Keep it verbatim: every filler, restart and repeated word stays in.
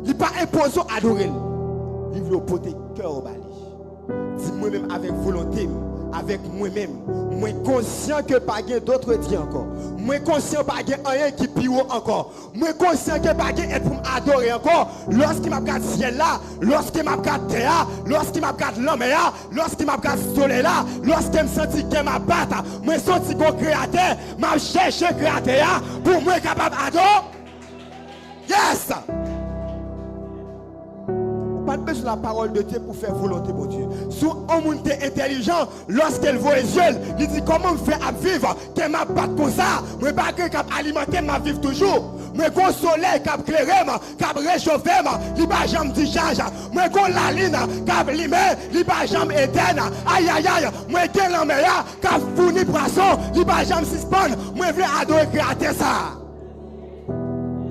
Li pa enpoze w adore l. Li vle w pote kè w ba li. Di, mwen menm, avèk volonte m, avèk mwen menm, mwen konsyan ke pa gen dòt dye ankò. Mwen konsyan pa gen anyen ki pi wo ankò. Mwen konsyan ke pa gen èt pou m adore ankò. Lòske m ap gad syèl la, lòske m ap gad tè a, lòske m ap gad lanmè a, lòske m ap gad solèy la, lòske m santi kè m ap bat, mwen santi gon kreyatè, m ap chèche kreyatè a pou mwen kapab adore. Yes! Ou pa t bezwen la parole de Dieu pou fè volonte Bondye. Si yon moun te entèlijan, lòske l voye zye l, li di, kòman m fè ap viv, kè m ap bat konsa, mwen pa gen k ap alimante m, m ap viv toujou. Mwen gon solèy k ap klere m, k ap rechofe m, li pa janm dichaj. Mwen gon lalin k ap limen, li pa janm etèn. Ayayay, mwen gen lanmè a k ap founi pwason, li pa janm sispann. Mwen vle adore kreyatè sa a.